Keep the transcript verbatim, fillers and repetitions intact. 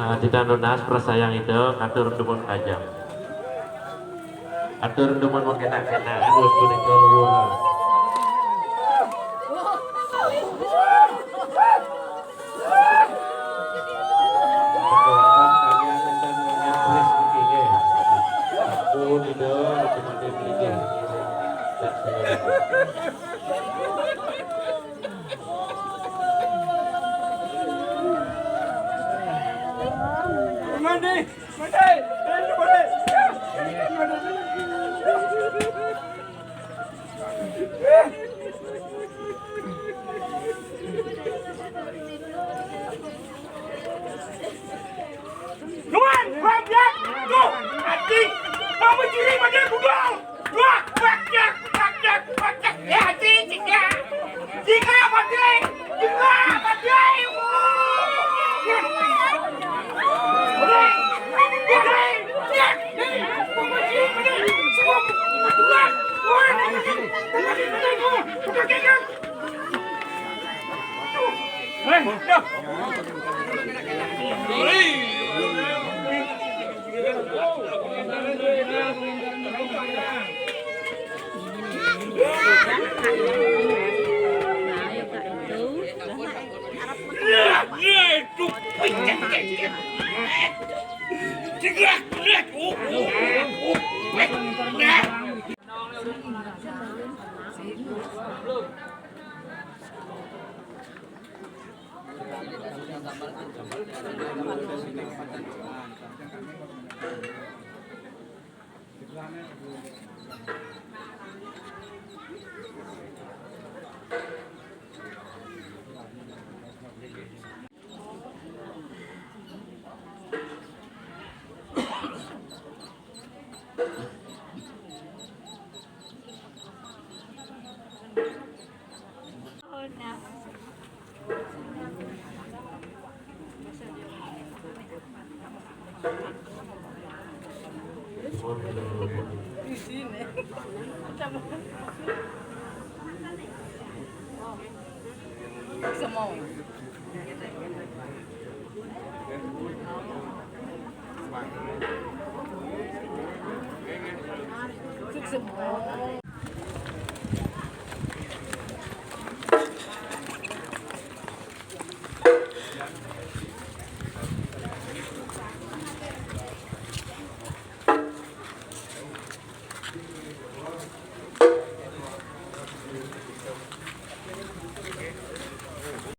Nah, kita nunas perasaan itu, atur dumun kajang. Atur dumun mengkena-kena, harus kuning keluar. Aku tidak, aku tidak. Mandi, mandi, mandi, mandi. Nuan, babiak, tuh, anjing, kamu curi pada budal. Wah, babiak, babiak, babiak, ya, anjing, cika, cika, babiak, cika, babiak,